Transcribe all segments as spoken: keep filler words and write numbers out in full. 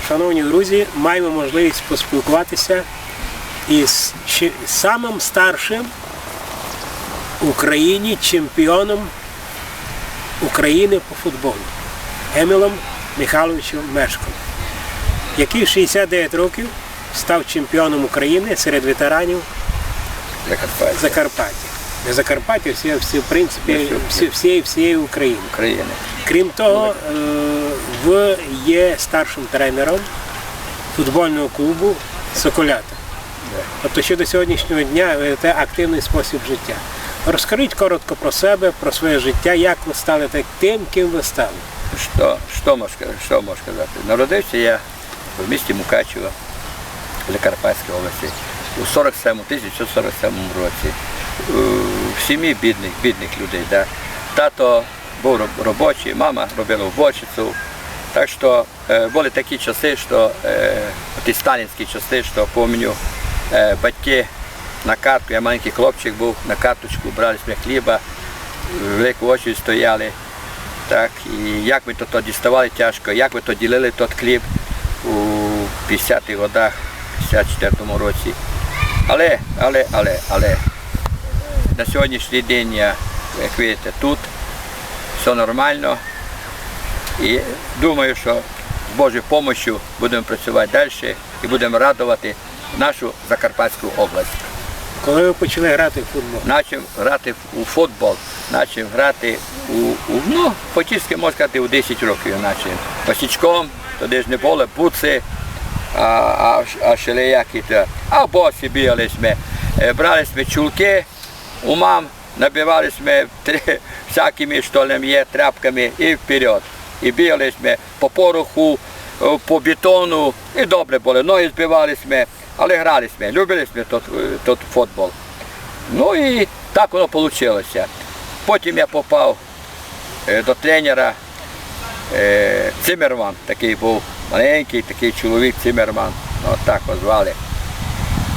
Шановні друзі, маємо можливість поспілкуватися із ще самим старшим в Україні чемпіоном України по футболу Емілом Михайловичем Мешком, який в шістдесят дев'ять років став чемпіоном України серед ветеранів Закарпаття. Закарпаття. Не Закарпаття, всі, всі, в принципі, ну, всі, всієї, всієї України. України. Крім того, е, ви є старшим тренером футбольного клубу «Соколята». Да. Тобто ще до сьогоднішнього дня ведете активний спосіб життя. Розкажіть коротко про себе, про своє життя, як ви стали так-, тим, ким ви стали. Што, што мож ска-, што мож казати? Народився я в місті Мукачево Закарпатської області у сорок сьомому, тисяча девятсот сорок сьомому році. Е, в сім'ї бідних, бідних людей, да. Тато був роб-, робочий, мама робила уборщицю. Так що, е, були такі часи, що, е, ті сталінські часи, що пам'ятаю, е, батьки на картку, я маленький хлопчик був, на карточку брали сме хліба, велику очередь стояли. Так, і як ми то, то діставали тяжко, як ми то ділили тот хліб у пятдесятых годах, пятдесят четвертому році. Але, але, але, але на сьогоднішній день я, як видите, тут, все нормально. І думаю, що з Божою помощю будемо працювати далі і будемо радувати нашу Закарпатську область. Коли ви почали грати в футбол? Почав грати в, у футбол, почав грати у, у, ну, фактично, можна сказати, у десять років почав. Босічком, тоді ж не були буци, а, а, а шелеякі то. А в босі бігали сме. Е, брали сме чулки у мам, набивали сме три, всякими, што там є, тряпками і вперед. І бігали сме по пороху, е, по бетону, і добре були. Ноги збивали сме, але грали сме, любили сме тот, е, тот футбол. Ну і так воно получилося. Потім я попав, е, до тренера, е, Цимерман, такий був маленький, такий чоловік Цимерман, ну, так його звали.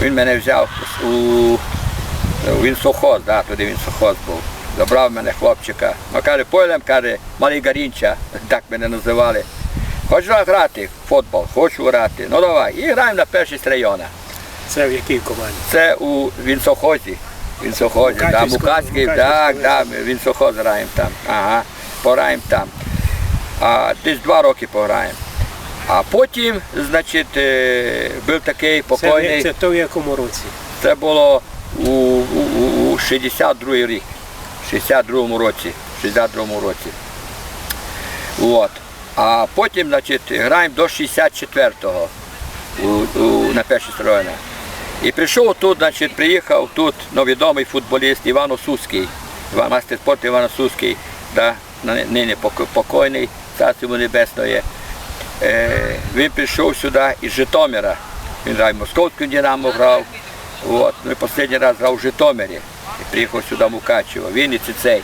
Він мене взяв у, у Вінсовхоз, да, тоді Вінсовхоз був. Забрав мене хлопчика. Ну, каже: «Пойдем», каже, «малий Гарінча», так мене називали. «Хочеш грати в футбол?» «Хочу грати». «Ну, давай». І граємо на першість району. Це в якій команді? Це у Вінсовхозі. Вінсовхозі, да, Мукачівському, Мукачівський, так, Мукачівському. Да, Вінсовхоз граємо там. Ага, пограємо там. А, десь два роки пограємо. А потім, значить, е, був такий покойний. Це, це то в якому році? Це було у, у, у, у шістдесят другий рік. Шістдесят другому році. Шістдесят другому році. От. А потім, значить, граємо до шістдесят четвертого у, у, на першість району. І прийшов тут, значить, приїхав тут, ну, відомий футболіст Іван Осуцький, Іван, мастер спорту Іван Осуцький, да, на-, нині пок-, покойний, царство йому небесне. Е, він прийшов сюди із Житомира. Він грав в московському «Динамо» грав. От. Ну і останній раз грав у Житомирі. І приїхав сюди в Мукачево. Він і цей.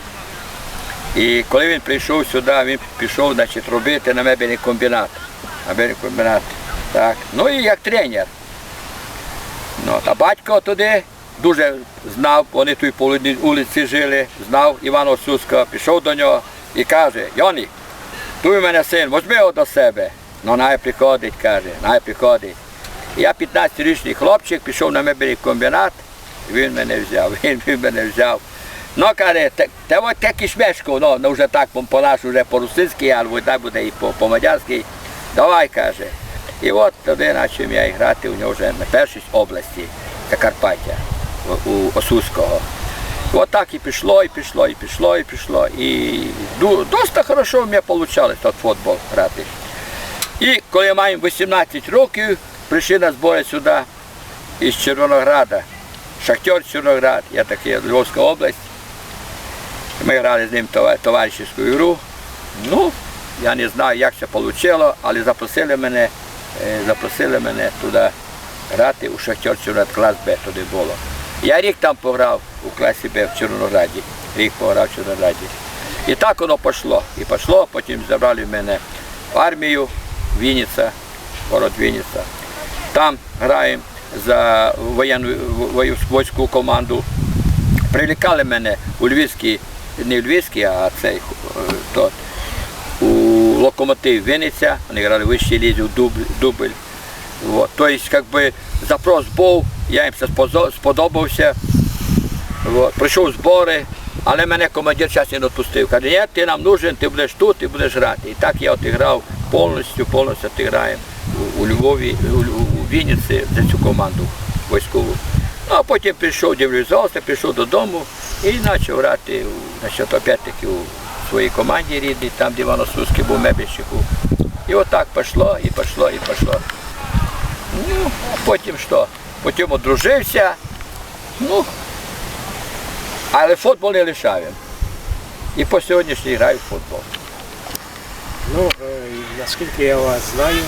І коли він прийшов сюди, він пішов, значить, робити на мебельний комбінат. На мебельний комбінат. Так. Ну і як тренер. Ну, та батько туди дуже знав, вони тут по одній вулиці жили, знав Івана Осуцького, пішов до нього і каже: «Йоні, тут у мене син, возьми його до себе». «Ну, най приходить», каже, «най приходить». Я пятнадцятирічний хлопчик, пішов на мебельний комбінат, він мене взяв, він, він мене взяв. «Ну, каже, те, те от таки Шмешко, ну, ну, вже так по, по-нашому, вже по-русинськи, або так буде і по, по-мадярськи. Давай», каже. І от тоді почав я і грати у нього вже на першій області Закарпаття, у, у Осуцького. От так і пішло, і пішло, і пішло, і пішло. І ду-, доста хорошо в мене получалось тот футбол грати. І коли я мав вісімнадцять років, прийшли на збори сюди із Червонограда. Шахтер Червоноград, я такий, Львовська область. Ми грали з ним товар-, товаришівську ігру. Ну, я не знаю, як це получило, але запросили мене, е, запросили мене туди грати у Шахтер Червоноград, клас Б тоді було. Я рік там пограв у класі Б в Червонограді. Рік пограв в Червонограді. І так воно пішло. І пішло, потім забрали мене в армію, Вінниця, город Вінниця. Там граємо за воєнну, воєвську команду. Привлікали мене у Львівський, не у Львівський, а цей, е, тот, у Локомотив Вінниця, вони грали в вищій лізі, у дуб-, дубль. Вот. То есть, как бы, запрос був, я їм ся спозо-, сподобався. Вот. Пройшов збори, але мене командир часті не відпустив. Каже: «Ні, ти нам нужен, ти будеш тут, ти будеш грати». І так я отіграв повністю, повністю отіграєм у, у Львові, у, у, у Вінниці за цю команду військову. Ну, а потім прийшов, демобілізувався, прийшов додому і почав грати, у, значить, опять-таки у своїй команді рідній, там, де Іван Осуцький був мебельщиком. І отак пішло, і пішло, і пішло. Ну, а потім що? Потім одружився, ну, але футбол не лишав. І по сьогоднішній граю в футбол. Ну, е, наскільки я вас знаю,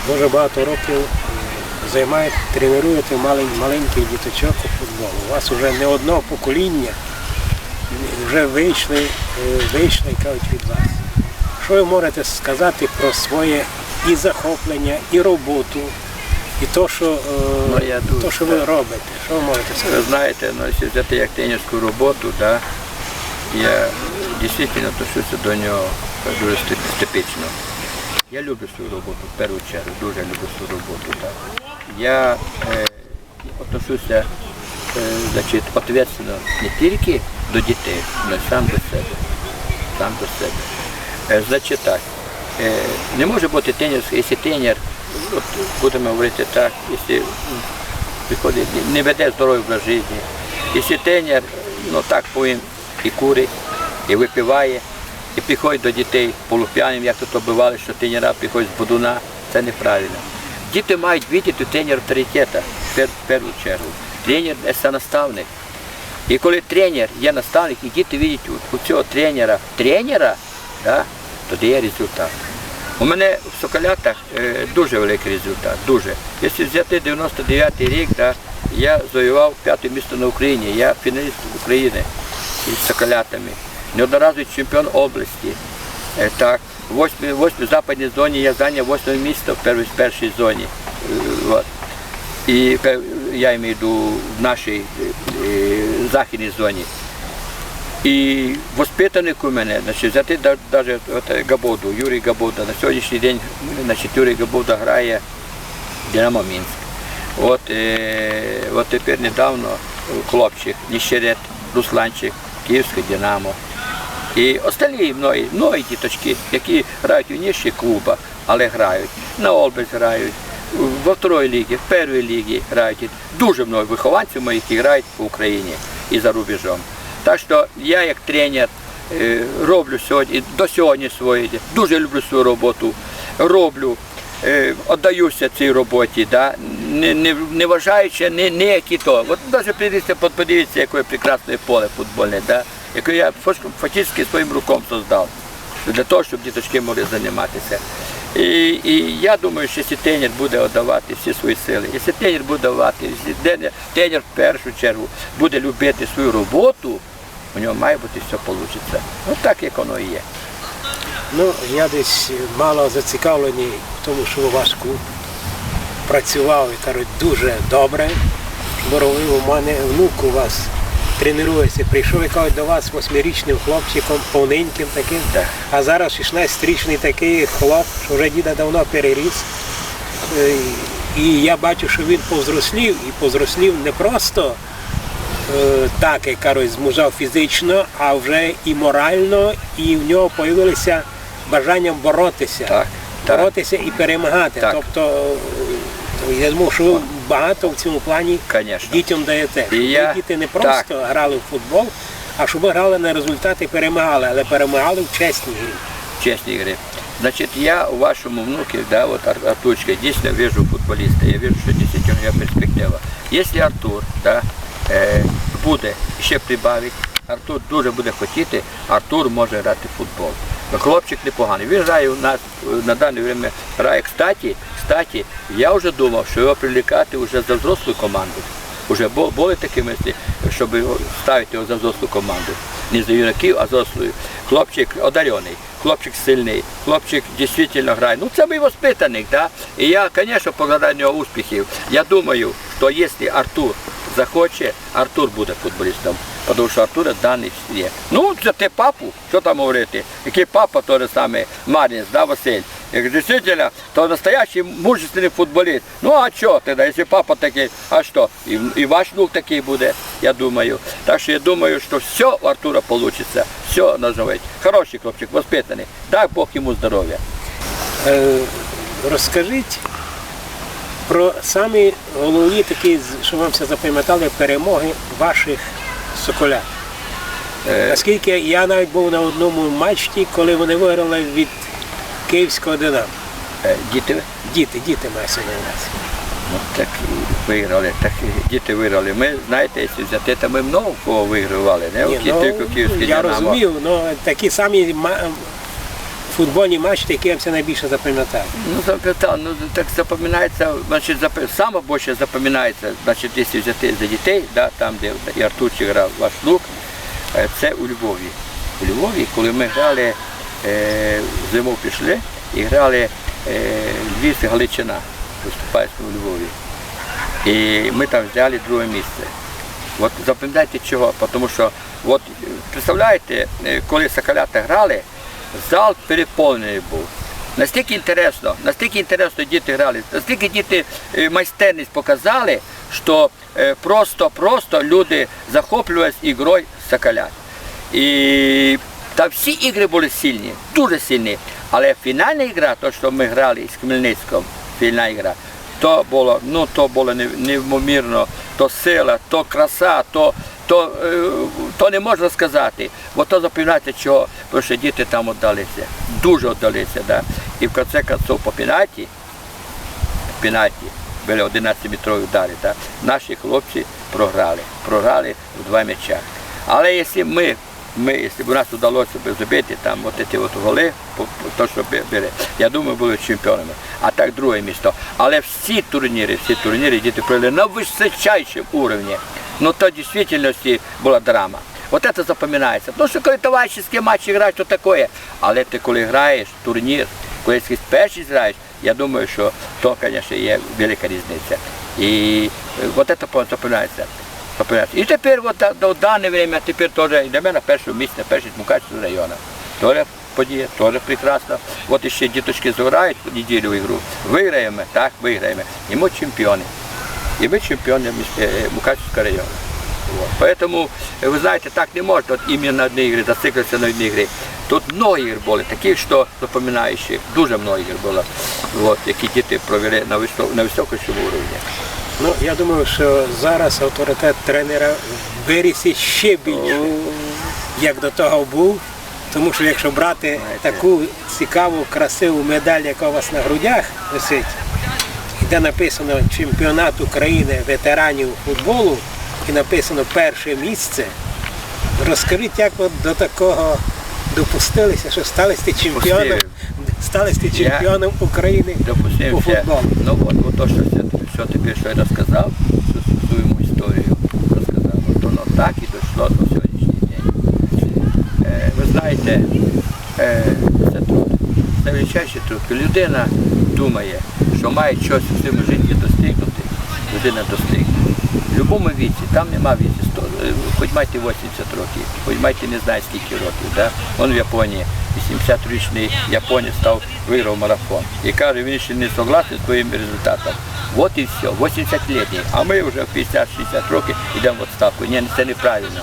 дуже багато років, е, займаєте, тренуєте малень-, маленьких діточок у футбол. У вас вже не одного покоління вже вийшли, е, вийшли, кажуть, від вас. Що ви можете сказати про своє і захоплення, і роботу, і то, що, е, Ну, я то, дуже що ви так. робите? Що ви можете Ви сказати? Знаєте, ну, якщо взяти як тренерську роботу, да, я дійсно отношуся до нього дуже степ-, скептично. Я люблю свою роботу, в першу чергу, дуже люблю свою роботу. Да. Я е, отношуся е, значить, ответственно не тільки до дітей, але й сам до себе. Сам до себе. Е, значить так, е, не може бути тренер, якщо тренер, от будемо говорити так, якщо м, приходить, не веде здоровий образ життя, якщо тренер, ну так повім, і курить, і випиває, і приходить до дітей полуп'яним, як то бувало, що тренера приходять з бодуна, це неправильно. Діти мають видіти в тренера авторитета, в пер-, в першу чергу. Тренер – це наставник. І коли тренер є наставник, і діти видять у, у цього тренера, тренера, да, то дає результат. У мене в Соколятах е, дуже великий результат, дуже. Якщо взяти дев'яносто дев'ятий рік, да, я завоював п'яте місце на Україні, я фіналіст України із Соколятами. Неодноразовий чемпіон області. Е, так, в восьмій, восьмій западній зоні я зайняв восьме місце в першій, першій зоні. Е, вот. І пе- я имею в виду в нашій е, західній зоні. І воспитаник у мене, значить, взяти да- даже от, е, Габоду, Юрій Габода. На сьогоднішній день, значить, Юрій Габода грає в Динамо Мінськ. От, е, от тепер недавно хлопчик, Нищерет, Русланчик, Київське Динамо. І остальні многі, многі діточки, які грають у нижчих клубах, але грають. На область грають, во второй лігі, в першій лігі грають. Дуже много вихованців моїх, які грають по Україні і за рубежом. Так що я як тренер е, роблю сьогодні, до сьогодні своє, дуже люблю свою роботу, роблю, е, віддаюся цій роботі, да, не, не, не вважаючи ні, ніякі то. От навіть подивіться, под- подивіться, яке прекрасне поле футбольне, да, яке я фаш- фактично своїм руком создав, для того, щоб діточки могли займатися. І, і я думаю, що якщо тренер буде віддавати всі свої сили, якщо тренер буде давати, якщо тренер, тренер в першу чергу буде любити свою роботу, у нього має бути все получиться. Ну так, як воно і є. Ну, я десь мало зацікавлений в тому, що ваш клуб працював, і кажуть, дуже добре. Бо робив у мене внук у вас тренується, прийшов і кажуть, до вас восьмирічним хлопчиком, повненьким таким. Да. А зараз шістнадцятирічний такий хлоп, що вже діда давно переріс. Е, І я бачу, що він повзрослів, і повзрослів не просто е, так, як кажуть, змужав фізично, а вже і морально, і в нього появилося бажання боротися. Так, так. Боротися і перемагати. Так. Тобто, е, я думаю, що ви багато в цьому плані Конечно. Дітям даєте. І Щоб я діти не так. Просто грали в футбол, а щоб грали на результат і перемагали, але перемагали в чесній грі. Чесній грі. Значить, я у вашому внуку, да, от Ар- Артурчика, дійсно вижу футболіста. Я вижу, що дійсно у нього перспектива. Якщо Артур, да, е, буде, ще прибавить, Артур дуже буде хотіти, Артур може грати в футбол. Хлопчик непоганий. Він грає у нас, е, на дане время грає. Кстати, кстати, я вже думав, що його привлекати вже за взрослу команду. Уже бу- були такі мислі, щоб його ставити його за взрослу команду. Не за юнаків, а за взрослу. Хлопчик одарений. Хлопчик сильний, хлопчик дійсно грає. Ну, це мій воспитаник, да? І я, звісно, покладаю на нього успіхів. Я думаю, що якщо Артур захоче, Артур буде футболістом. Тому що Артура даний є. Ну, це ти папу, що там говорити? Який папа, той же самий Мар'їнець, да, Василь? Як дійсно, то настоящий мужественный футболіст. Ну, а що тоді, якщо папа такий, а що? І, і ваш внук такий буде, я думаю. Так що я думаю, що все у Артура получиться. Все наживить. Хороший хлопчик, воспитаний. Дай Бог йому здоров'я. Е, Розкажіть про самі головні такі, з- що вам все запам'ятали, перемоги ваших соколят. Наскільки я навіть був на одному матчі, коли вони виграли від Київського Динамо. Е, Діти Діти, діти мається на увазі. Ну, так і виграли, так і діти виграли. Ми, знаєте, якщо взяти, то ми много кого вигравали, не? Ні, Кі- ну, тільки Київське я Динамо. Розумію, але такі самі ма- футбольні матчі, які вам все найбільше запам'ятали. Ну, запам'ятав, ну, так запам'ятається, значить, зап... саме більше запам'ятається, значить, якщо взяти за дітей, да, там, де і Артурчик грав, ваш внук, е, це у Львові. У Львові, коли ми грали, е, зимою пішли і грали е, Львів — Галичина, виступають у Львові. І ми там взяли друге місце. От запам'ятайте чого, тому що, от, представляєте, е, коли соколята грали, зал переповнений був. Настільки інтересно, настільки інтересно діти грали, настільки діти е, майстерність показали, що е, просто, просто люди захоплювались ігрою соколят. І та всі ігри були сильні, дуже сильні. Але фінальна ігра, то, що ми грали з Хмельницьком, фінальна ігра, то було, ну, то було не- неймовірно, то сила, то краса, то, то, е, то не можна сказати. Бо то запам'ятати чого, тому що діти там віддалися, дуже віддалися. Да. І в кінці кінців по пенальті, пенальті, були одинадцятиметрові удари, да, наші хлопці програли, програли в два м'яча. Але якщо ми, ми, якщо б у нас вдалося б забити там от ці от голи, по- по- то, що би- били, я думаю, були чемпіонами. А так друге місце. Але всі турніри, всі турніри діти провели на височайшому уровні. Ну, то в дійсності була драма. От це запам'ятається. Тому що коли товаришські матчі граєш, то таке. Але ти коли граєш турнір, коли якийсь перший граєш, я думаю, що то, звісно, є велика різниця. І е, от це по- запам'ятається. Запам'ятається. І тепер от, да- до дане время, тепер теж йдемо на перше місце, перше з Мукачівського району. Тоже подія, тоже прекрасно. От іще діточки зіграють в неділю ігру. Виграємо, так, виграємо. І ми чемпіони. І ми чемпіони міс- е, е, Мукачівського району. Вот. Поэтому, е, ви знаєте, так не можна от іменно на одній ігрі, зациклитися на одній ігрі. Тут много ігр були такі, що запам'ятаючі, дуже много ігр було, от, які діти провели на, висо- на високому уровні. Ну, я думаю, що зараз авторитет тренера виріс ще більше, як до того був. Тому що якщо брати таку цікаву, красиву медаль, яка у вас на грудях висить, де написано «Чемпіонат України ветеранів футболу» і написано «перше місце», розкажіть, як ви до такого допустилися, що стали сте чемпіоном, Допустив. стали сте Я чемпіоном України по Допустився. футболу? Ну от, от то, що все, все тепер, що я розказав, всю свою історію розказав. От воно так і дійшло до сьогоднішнього дня. Е, ви знаєте, е, це труд. Це величайший труд. Коли людина думає, що має щось у своєму житті достигнути, людина достигне. В будь-якому віці, там нема віці, сто, е, хоч майте вісімдесят років, хоч майте не знаю скільки років. Да? Вон в Японії, вісімдесятирічний японець став, виграв марафон. І каже, він ще не согласний з своїм результатом. От і все, вісімдесят літній. А ми вже в п'ятдесят-шістдесят років йдемо в відставку. Ні, це неправильно.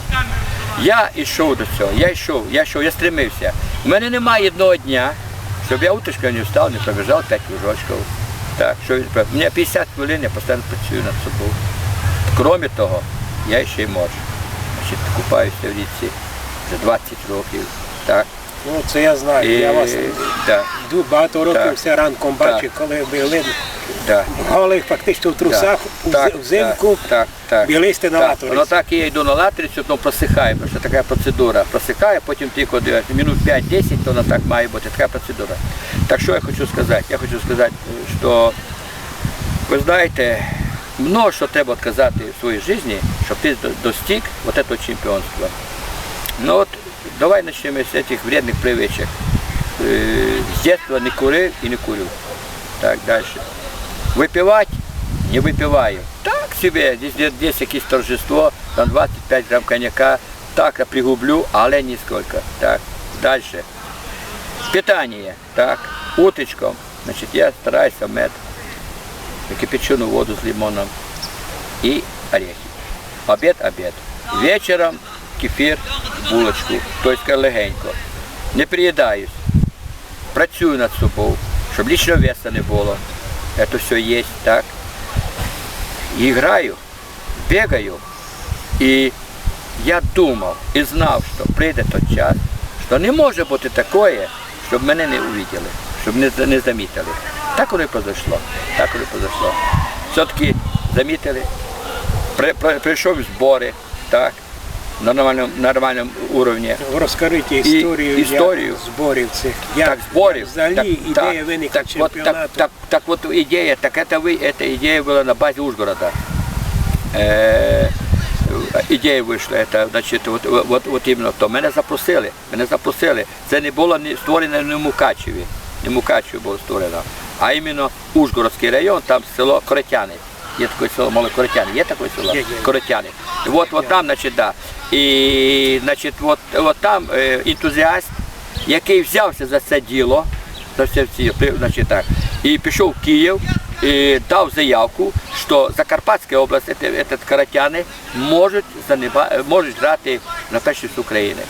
Я йшов до цього, я йшов, я йшов, я стремився. У мене немає одного дня, щоб я утречком не встав, не пробіжав п'ять кружочків. Так, що він, мені п'ятдесят хвилин, я постійно працюю над собою. Кроме того, я ще й морж. Значить, купаюся в річці вже двадцять років. Так. Ну, це я знаю. Я вас Да. йду багато років Так. все ранком Так. Бачу, коли бігли Да. голих фактично в трусах Так, взимку, так, так, так. Бігли сте на Так, латорицю. Воно так і я йду на латорицю, воно просихає, тому що така процедура. Просихає, потім ти коли минут п'ять-десять, то воно так має бути, така процедура. Так що я хочу сказати? Я хочу сказати, що, ви знаєте, много що треба відказати в своїй житті, щоб ти до- достиг от цього чемпіонства. Ну от, давай почнемо з цих вредних привичок. Е, З дитинства не курив і не курю. Так, далі. Випивати? Не випиваю. Так собі, десь, десь, десь якесь торжество, там двадцять п'ять грам коньяка, Так, я пригублю, але нисколько. Так, дальше. Питание. Так, утречком, значит, я стараюсь мед, кипячену воду з лимоном и орехи. Обед, обед. Вечером кефир, булочку, то есть легенько. Не приедаюсь. Працюю над собою, щоб лишнього веса не было. Это всьо єсть, так. И граю, бегаю. И я думав и знав, што прийде тот час, што не може быти такоє, щоб мене не увиділи, щоб не, не замітили. Так воно и произошло. Так воно и произошло. Всьо-таки замітили. При, при, пройшов збори, так, на нормальному, нормальному уровні. Розкажіть історію, як історію зборів цих, як, так, зборів, взагалі так, ідея так, виникла так, от, так, чемпіонату? Так, так вот идея, так это вы, эта идея была на базе Ужгорода. Э, идея вышла, это, значит, вот, вот, вот именно то. Мене запросили, мене запросили. Це не было ні, створено ні в Мукачеві, ні в Мукачеві было створено, а именно Ужгородський район, там село Коротяни. Є таке село Мале Коротяни, є таке село? Є, є. Коротяни. И вот, вот там, значит, да. И, значит, вот, вот там, е, ентузіаст, якый взявся за це діло, за все ці, значить, так, і пішов в Київ, і дав заявку, що Закарпатська область, це, це Каратяни, можуть занима-, можуть грати на першості України.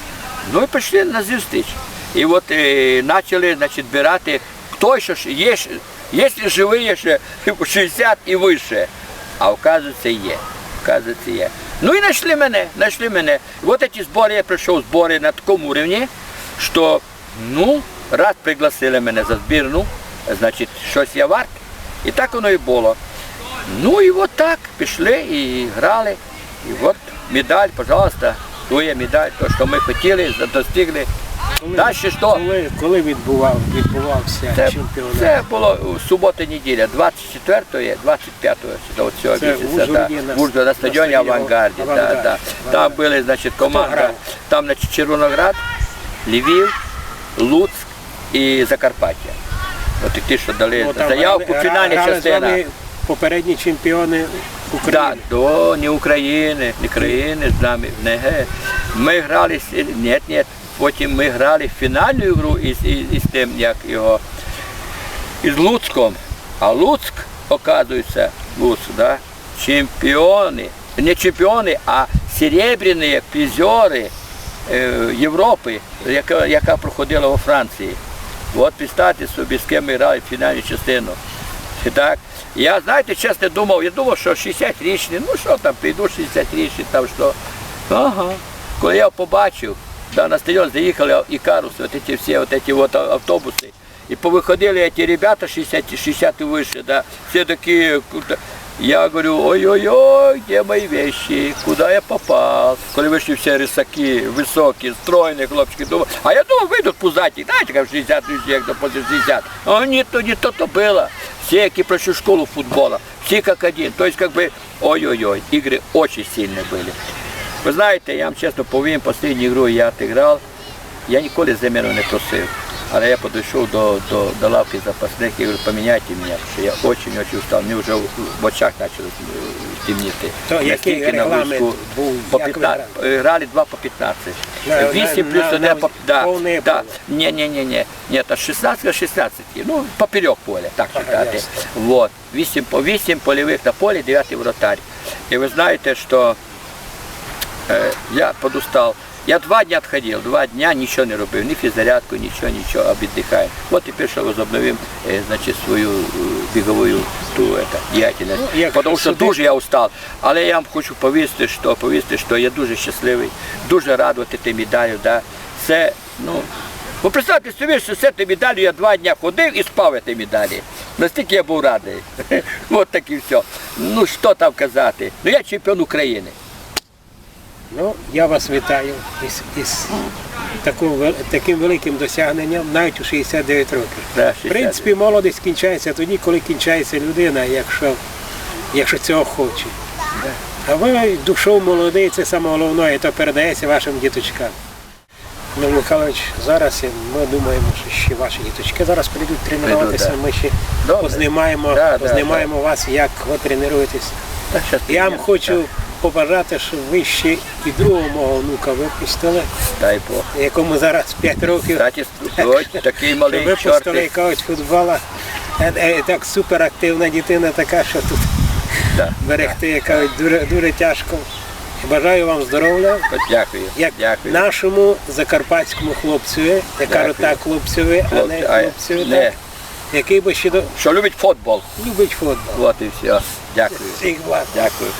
Ну і пішли на зустріч. І от, е, почали, значить, збирати, хто ще ж є, ж- є ще живі ще шістдесят і вище. А оказується, є. Оказується, є. Ну і знайшли мене, знайшли мене. І от ці збори, я пройшов збори на такому рівні, що Ну, раз пригласили мене за збірну, значить, щось я варт. І так воно і було. Ну і от так пішли і грали. І от медаль, пожалуйста, то є медаль, то, що ми хотіли, за- достигли. Коли, дальше що? Коли, коли відбував, відбувався це, чемпіонат? Це було у суботу-неділя, двадцять четвертого, двадцять пятого числа от цього місяця, да. В Ужгороді на стадіоні Авангарді, да, да. Там були, значить, команда. Там, значить, Червоноград, Львів, Луцьк і Закарпаття. От ті, що дали заявку, фінальна частина. Попередні чемпіони України. Да, до, не України, не країни з нами, не ге. Ми грали з, ні, ні, потім ми грали фінальну ігру із, із, із тим, як його, із Луцьком. А Луцьк, оказується, Луцьк, да, чемпіони, не чемпіони, а серебряні призери, е, Європи, яка, яка проходила у Франції. От представте собі, з ким ми грали фінальну частину. І так, я, знаєте, чесно думав, я думав, що шістдесят річні, ну що там, піду шістдесят річні, там що. Ага. Коли я побачив, да, на стадіон заїхали Ікаруси, от ці всі, от ці от автобуси, и повыходили эти ребята шестьдесят, шестьдесят и выше, да, все такие, круто. Я говорю: «Ой-ой-ой, где мои вещи? Куда я попал?» Коли вышли все рысаки, высокие, стройные хлопчики, думаю, а я думал, выйдут пузатенькие, знаете, как шестьдесят лет, кто после шестидесяти. А не то, не то-то было. Все, які прошли школу футбола, все как один. То есть, как бы, ой-ой-ой, игры очень сильные были. Вы знаете, я вам честно повім, последнюю игру я отыграл, я ніколи замену не просив, але я подійшов до, до, до лавки запасних і говорю: «Поміняйте мене, тому що я очень-очень устав». Мені вже в, в очах почало, е, темніти. То який регламент був? По пятнадцять, е, грали два по пятнадцять. Вісім плюс один по, да, да. Ні, ні, ні, ні. Ні, та шістнадцять, шістнадцять. Ну, поперек поля, так считати. Вот. Вісім по вісім польових на полі, девятый вратарь. І ви знаєте, що, е, я подустав. Я два дня отходил, два дня ничего не робив, ни физзарядку, ничего, ничего, а віддыхаю. Вот теперь что возобновим, е, значит, свою, е, беговую ту, это, деятельность. Ну, потому что дуже я устав. Але я вам хочу повісти, що, повісти, що я дуже щасливий, дуже радий от этой медалю, да. Це Ну, ви представте собі, що з цією медаллю я два дня ходив і спав в цій медалі. Настільки я був радий. От так і все. Ну, що там казати? Ну, я чемпіон України. Ну, я вас вітаю із, із таким вел-, таким великим досягненням, навіть у шістдесят дев'ять років. Да, шістдесят дев'ять. В принципі, молодість кінчається тоді, коли кінчається людина, якщо, якщо цього хоче. Да. А ви душою молоді, це саме головне, і то передається вашим діточкам. Ну, Михайлович, зараз, е, ми думаємо, що ще ваші діточки зараз прийдуть тренуватися. Прийдуть, да. Ми ще познімаємо, познімаємо вас, як ви тренуєтесь. Та щас піднімемо, так. Я вам хочу Побажати, щоб ви ще і другого мого внука випустили, Дай Бог. якому зараз пять років. Значить, от такий Щоб малий випустили чортик. Якогось футбола. Е, е, Так суперактивна дитина така, що тут Да. берегти якогось дуже, дуже тяжко. Бажаю вам здоров'я, Дякую. Як Дякую. Нашому закарпатському хлопцеві, я кажу так, хлопцеві, а не хлопцеві, так, який би ще до... Що любить футбол. Любить футбол. От і все. Дякую. Всіх благ. Дякую.